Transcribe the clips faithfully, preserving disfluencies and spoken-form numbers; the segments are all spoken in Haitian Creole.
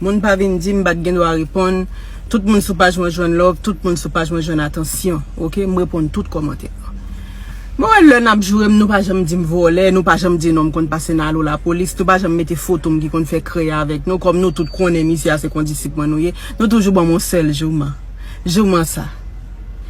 Moun pa vin di m pa t gen dwa reponn. Tout moun sou paj mwen jwenn love, tout moun sou paj mwen jwenn atansyon. Oke, m reponn tout kòmantè. Mwen wè lè n ap joure m, nou pa janm di m vòlè, nou pa janm di non m konn pase nan alo lapolis, nou pa janm mete foto m ki konn fè kreye avèk nou, kòm nou tout konnen misye a se kondisip mwen nou ye, nou toujou ban m yon sèl jouman. Jouman sa.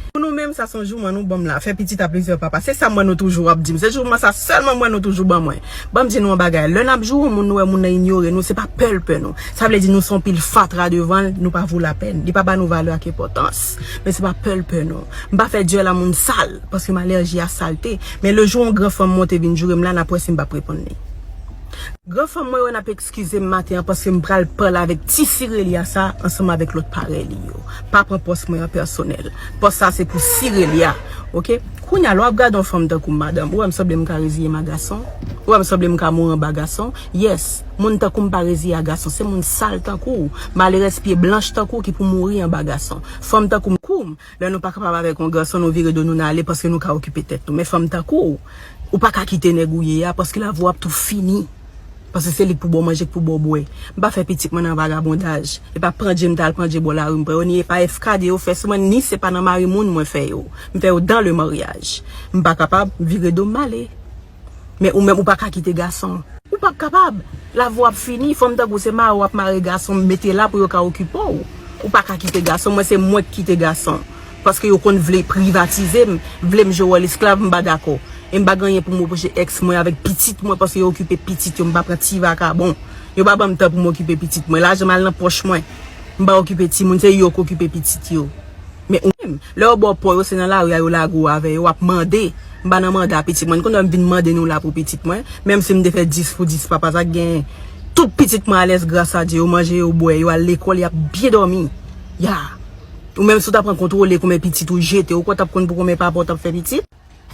Pou nou menm, sa se yon jouman nou ban m la. Fè pitit a plizyè papa. Se sa m wè nou toujou ap di m. Se jouman sa sèlman m wè nou toujou ban mwen. Ban m di nou yon bagay. Lè n ap joure yon moun, nou wè moun nan inyore nou, se pa pè l pè nou. Sa vle di nou se yon pil fatra devan l, nou pa vo lapèn. Li pa ba nou valè ak enpòtans. Men se pa pè l pè nou. M pa fè dyòl a moun sal, paske m alèji a salte. Men le jou yon gran fanm monte vin joure m la, n ap wè si m p ap reponn li. Gran fanm mwen yo n ap eskize m maten an paske m pral pale avèk ti Sirelia sa ansanm avèk lòt parèy li yo. Pa pran pòs mwen an pèsonèl. Pòs sa se pou Sirelia. Oke? Kounye a, lè w ap gade yon fanm tankou m, madanm, ou wè m sanble m ka reziye m a gason? Ou wè m sanble m ka mouri anba gason? Yes, moun tankou m pa reziye a gason. Se moun sal tankou w, malerèz pye blanch tankou w ki pou mouri anba gason. Fanm tankou m, kou m, lè nou pa kapab avèk yon gason, nou vire do nou n ale paske nou ka okipe tèt nou. Men fanm tankou w, ou pa ka kite nèg ou ye a paske lavi w ap tou fini. Paske se li k pou ba w manje, k pou ba w bwè. M pa fè pitit mwen nan vagabondaj. E pa pandje m t al pandje bò lari m pran yo, ni e pa F K D yo fè sou mwen, ni se pa nan mari moun mwen fè yo. M fè yo dans le mariage. M pa kapab, m vire do m m ale. Men ou menm, ou pa ka kite gason. Ou p ap kapab. Lavi w ap fini. Fanm tankou w se mare w ap mare gason, mete la pou yo ka okipe w. Ou pa ka kite gason. Mwen, se mwen k kite gason. Paske yo konn vle privatize m, vle m jwe wòl esklav, m pa dakò. E m pa gen anyen pou m repwoche èks mwen avèk pitit mwen, paske yo okipe pitit yo, m pa pran ti vakabon. Yo pa ban m tan pou m okipe pitit mwen. Lajan m al nan pòch mwen. M pa okipe timoun, se yo k okipe pitit yo. Men ou menm, lè yo ba w pa w yo, se nan lari a yo lage w avè yo, w ap mande. M pa nan manda pitit mwen. Konn wè m vin mande nou la pou pitit mwen. Menm si m te fè dis pou dis papa, sa k genyen? Tout pitit mwen alèz, gras a Dye, yo manje, yo bwè, yo al lekòl, y ap byen dòmi. Ya. Ou menm si w ta pran kontwole konbyen pitit ou jete, ou kwè w t ap konn pou konbyen papa w t ap fè pitit?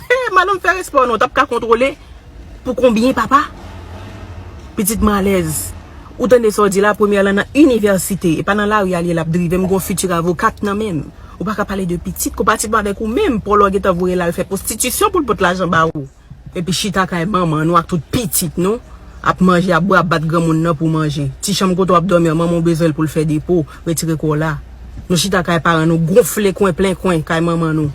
He, madanm, fè respè w non, w t ap ka kontwole pou konbyen papa? Pitit mwen alèz. Ou tande sa w di la, premyè lan nan inivèsite, e pa nan lari a l ye l ap drive, m gon fiti avokat nan men m. Ou pa ka pale de pitit, konpatib avèk ou menm, pa w lè w gentan voye l al fè pwostitisyon pou l pot lajan ba ou. Epi chita kay manman nou ak tout pitit nou, ap manje, ap bwè, ap bat granmoun nan pou manje. Ti chanm kote w ap dòmi an, manman w bezwen l pou l fè depo, retire kò w la. Nou chita kay paran nou, gonfle kwen plen kwen kay manman nou.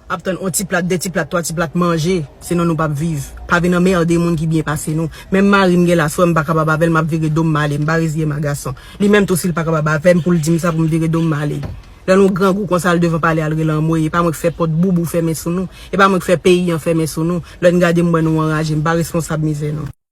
Ap tann on ti plat, de ti plat, twa ti plat manje, sinon nou p ap viv. Pa vin anmède moun ki byen pase nou. Menm mari m gen la, si w wè m pa kapab avè l, m ap vire do m m ale, m pa reziye m a gason. Li menm tou, si l pa kapab avè m pou l di m sa pou m vire do m m ale. Lè nou grangou konsa, al devan palè, al rele anmwey, e pa mwen k fè pòt boubou fèmen sou nou, e pa mwen k fè peyi an fèmen sou nou. Lè n gade m wè nou anraje, m pa responsab mizè nou.